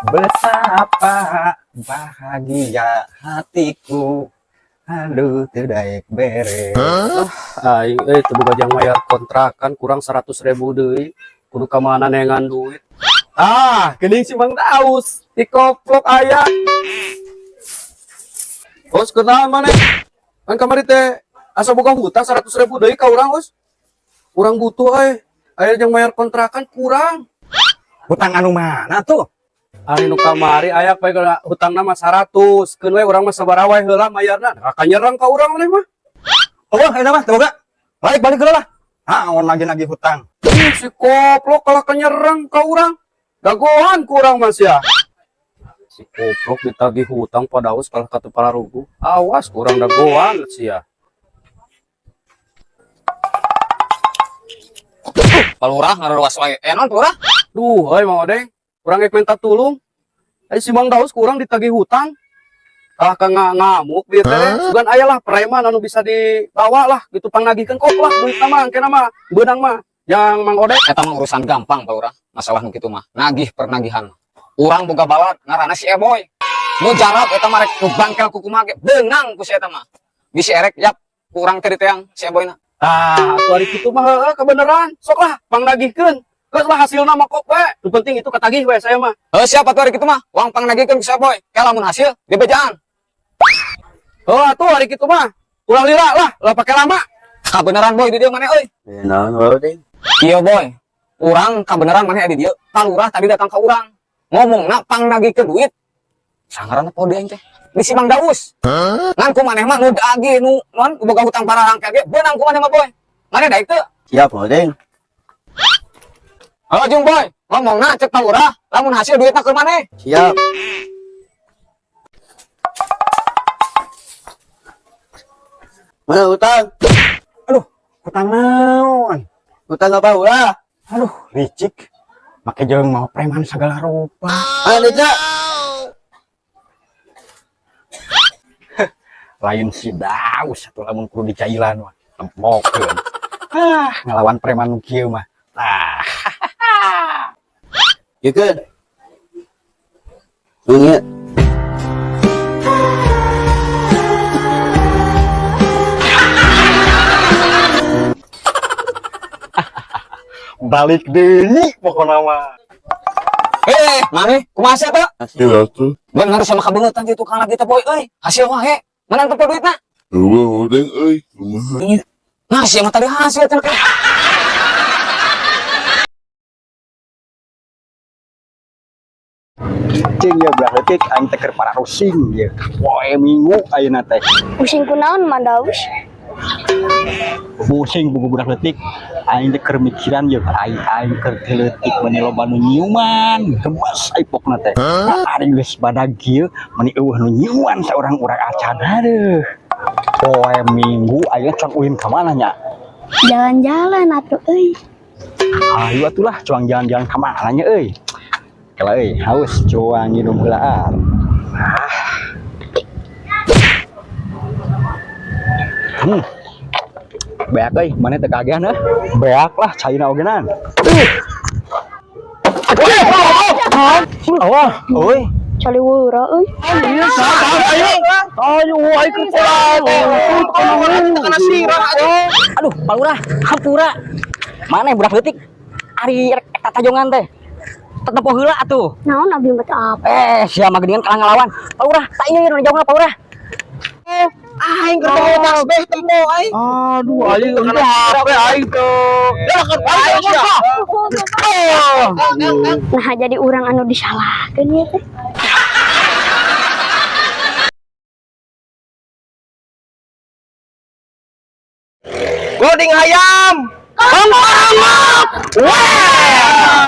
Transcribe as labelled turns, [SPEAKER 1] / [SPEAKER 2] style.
[SPEAKER 1] Betapa bahagia hatiku. Aduh, teu daek bere.
[SPEAKER 2] Aing euy teu boga jang mayar kontrakan, kurang 100 ribu deui. Kudu ka mana neangan duit? Ah, geuning si Mang Daus. Di koplok aya. Bos, kunaon maneh? Kan kamari teh asa boga hutang 100 ribu deui ka urang, Bos. Urang butuh euy. Aya jang mayar kontrakan kurang.
[SPEAKER 1] Hutang anu mana tuh?
[SPEAKER 2] Ari nu kamari aya poe hutangna mah 100. Keun we urang mah sabaraha wae heula mayarna. Nah, nyerang ka urang maneh mah.
[SPEAKER 1] Oh, eta mah teu boga. Balik balik heula lah. Naon lagi-lagi hutang.
[SPEAKER 2] Ih, si koplok kalah nyerang ka urang. Dagoan kurang mas ya. Si koplok ditagih hutang pada aus kalah kata para rugu. Awas kurang dagoan sia.
[SPEAKER 3] Palurah ngaruas wae. Eh, naon, Palurah?
[SPEAKER 2] Duh, euy Mang Odeng, urang rek minta tulung. Eh, si Mang Daus kurang ditagih hutang. Kalah ka ngamuk bieu teh. Sugan aya lah preman anu bisa dibawa lah gitu, pangnagihkeun kok lah duitna mah, engkena mah beunang mah. Yang Mang Odeng.
[SPEAKER 3] Eta mah urusan gampang, Palurah. Masalah nu kitu mah. Nagih pernagihan. Urang boga balad ngaranna si Eboy. Mujarab eta mah, rek nu bangkel ku kumaha ge beunang ku si eta mah. Bisi erek yap ku urang teh diteang si Eboyna.
[SPEAKER 2] Ah, atuh ari kitu mah heueuh kebenaran. Sok lah pangnagihkeun. Geus lah, hasilna mah kok we. Nu penting itu ketagih we saya mah.
[SPEAKER 3] Heuh, siap atuh ari kitu mah. Urang pangnagihkeun ku si Eboy. Ke lamun hasil dibejaan.
[SPEAKER 2] Oh, atuh ari kitu mah. Ulah lila lah, ulah pake lama.
[SPEAKER 3] Kabeneran, Boy, di dieu maneh euy.
[SPEAKER 4] Naon wae, Ding?
[SPEAKER 3] Iya, Boy. Urang kabeneran maneh di dieu. Palurah tadi datang ka urang. Ngomongna pangnagihkeun duit. Sangaranna poho aing teh. Di si Mang Daus. Ngan ku maneh mah nu dagih nu non boga hutang pararangke ge beunang ku maneh mah, Boy. Maneh daek teu?
[SPEAKER 4] Siap, Odeng.
[SPEAKER 3] Halo Jung, Boy, ngomongna cek Palurah, lamun hasil duitna ke maneh.
[SPEAKER 4] Siap. Mana hutang?
[SPEAKER 1] Aduh, hutang naon?
[SPEAKER 4] Hutang apa ulah?
[SPEAKER 1] Aduh, licik. Make jeung mau preman segala rupa.
[SPEAKER 4] Mana duitnya?
[SPEAKER 1] Lain si Daus atuh, lamun kudu dicailan mah. Tempokeun. Ah, ngelawan preman nu kieu mah. Ah,
[SPEAKER 4] Gikeun. Nunggu.
[SPEAKER 1] Balik deui pokona mah.
[SPEAKER 3] Eh, maneh kumaha sia teh?
[SPEAKER 5] Hasil atuh.
[SPEAKER 3] Bener sama kabeungetan di tukang lagi teh, Boy euy. Hasil wae. Menang tempo duitna.
[SPEAKER 5] Eueuh, Odeng euy, kumaha?
[SPEAKER 3] Nah, sia mah tadi hasil teh.
[SPEAKER 1] Cing ya belah leutik aing teh keur pararusing ieu. Poe Minggu ayeuna teh.
[SPEAKER 6] Pusing kunaon, Mang Daus?
[SPEAKER 1] Pusing buku budak leutik aing teh keur mikiran ye, aing aing keur teu leutik meuni loba nu nyiuman, gemes aing pokna teh. Nah, ari geus badag kieu meuni euweuh nu nyiuman saurang urang acan. Aduh, poe Minggu ayeuna cuang ulin ka mana nya?
[SPEAKER 6] Jalan-jalan atuh euy.
[SPEAKER 1] Ayo atulah cuang jalan-jalan ka mana nya euy? Kela euy, haus, cuang nginum heulaan. Ah. Beak euy, mana teu kagean heuh? Beak lah caina ogenan. Wah, euy.
[SPEAKER 6] Caliwura euy.
[SPEAKER 2] Ayo, ayo ke
[SPEAKER 7] Aduh, Palurah, hampura. Mana budak leutik? Ari rek eta tajongan teh. Tetempo heula atuh.
[SPEAKER 6] Naon, abi mah teu apa?
[SPEAKER 7] Eh, sia mah geuningan kalah ngalawan. Palurah, tak ieu nu jauhna, Palurah.
[SPEAKER 3] Aing keur bawa tasbih tempo aing.
[SPEAKER 2] Aduh, aing capek aing tuh. Ya kan aing sia.
[SPEAKER 6] Nah, jadi urang anu disalahkeun ieu teh.
[SPEAKER 3] Goding hayam. Wah!